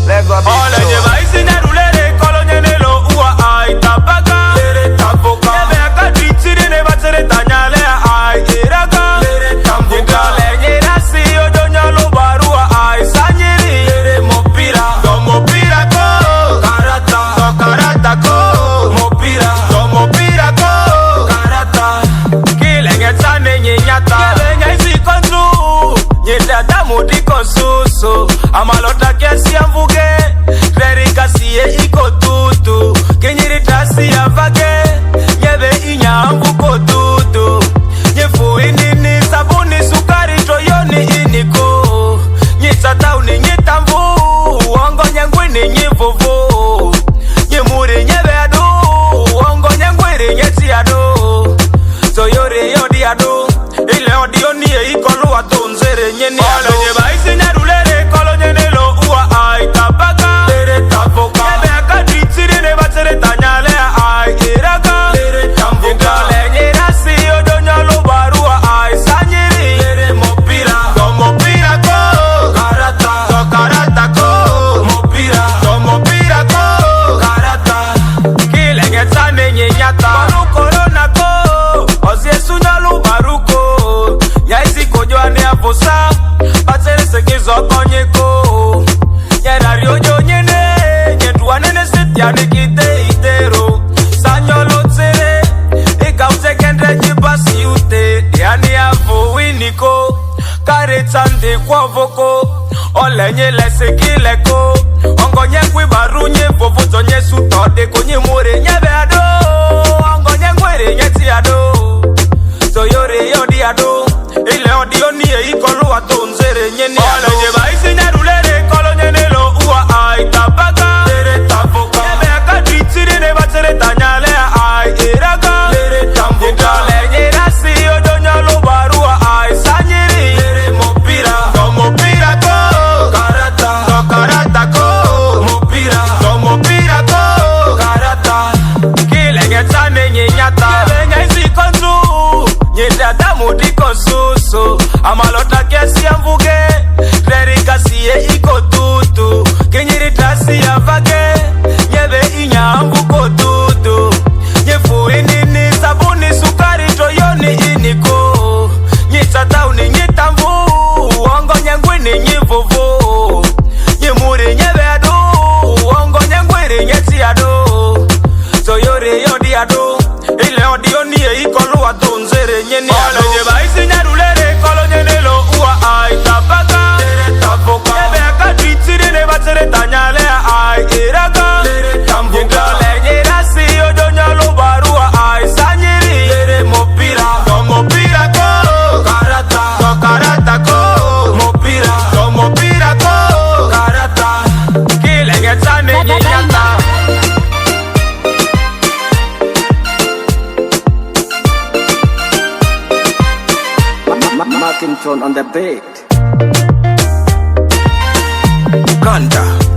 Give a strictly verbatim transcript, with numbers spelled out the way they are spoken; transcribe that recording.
Olha, vai se narulere, colonha nelo, ua, ai, tabaga. Lere, taboca. Ebe, a cadri, tiri, ne, batere, tanyale, ai, iraga. Lere, tambuga. Lere, si, ojo, nyalo, barua, ai, sanyiri. Lere, mopira. Do mopira ko. Karata. Do karata ko. Mopira. Do mopira ko. Karata. Kile, nge, tane, nye, nyata. Ebe, nya, isi, kontu. Nye, tata, mudi, konsuso. Amalota, ke, si, amvuge. Kleri, kasi, ye, iko, tutu. Kinyiri, tasi, ya, vage. Nyebe, inya, amvu, ko, tutu. Nyifu, ini, ni, sabuni, sukari, toyoni, iniko. Nyitata, uni, nyitamvu. Ongo, nyengwini, nyivuvu. Nyimuri, nyebe, adu. Ongo, nyengwiri, nyeti, adu. Toyori, yodi, adu. Ile, odi, oni, e, ikolu, ato, nzere, nyeni, adu. Olha, vai se narulere, colonha nelo, ua, ai, tabaga. Lere, taboca. Ebe, a cadri, tiri, ne, batere, tanyale, ai, iraga. Lere, tambuga. Lere, nyera, si, ojo, nyalo, barua, ai, sanyiri. Lere, mopira. Do mopira ko. Karata. Do karata ko. Mopira. Do mopira ko. Karata. Kile, nge, tane, nye, nyata. Baru, corona ko. Ozi, esu, nyalo, baru ko. Nya, isi, ko, jo, ane, afosa. Batere, se, kizo, konye ko. Nyera, rio, jo, nyene. Nye, tuanene, sitiani, kite, itero. Sanyolo, tere. Ika, ute, kendre, nyibasi, ute. Diani, afu, winiko. Kare, tande, kwa, voko. Ole, nye, lese, kileko. Ongo, nye, kwi, baru, nye, vovo, to, nye, su, to, de, ko, nye, more, nye, be, ado. Ongo, nye, ngwere, nye, ti, ado. So, yore, yodi, ado. Ile, odi, oni, e, ikolu, ato, nzere, nye, ni, ado. Olha, vai se narulere, colonha nelo, ua, ai, tabaga. Lere, taboca. Ebe, a cadri, tiri, ne, batere, tanyale, ai, iraga. Lere, tambuga. Lere, nyera, si, ojo, nyalo, barua, ai, sanyiri. Lere, mopira. Do mopira ko. Karata. Do karata ko. Mopira. Do mopira ko. Karata. Kile, nge, tane, nye, nyata. Ebe, nya, isi, kontu. Nye, tata, mudi, konsuso. Amalota, ke, si, amvuge. Kleri, kasi, ye, iko, tutu. Kinyiri, tasi, ya, vage. Nyebe, inya, amvu, ko, tutu. Nyifu, ini, ni, sabuni, sukari, toyoni, iniko. Nyitata, uni, nyitamvu. Ongo, nyengwini, nyivuvu. Nyimuri, nyebe, adu. Ongo, nyengwiri, nyeti, adu. Toyori, yodi, adu. Ile, odi, oni, e, ikolu, ato, nzere, nye, ni, adu. Olha, vai se narulere, colonha nelo, ua, ai, tabaga. Lere, taboca. Ebe, a cadri, tiri, ne, batere, tanyale, ai, iraga. Lere, tambuga. Lere, nyera, si, ojo, nyalo, barua, ai, sanyiri. Lere, mopira. Do mopira ko. Karata. Do karata ko. Mopira. Do mopira ko. Karata. Kile, nge, tane, nye, nyata. Ma-, ma-, Markington on the beat. Uganda.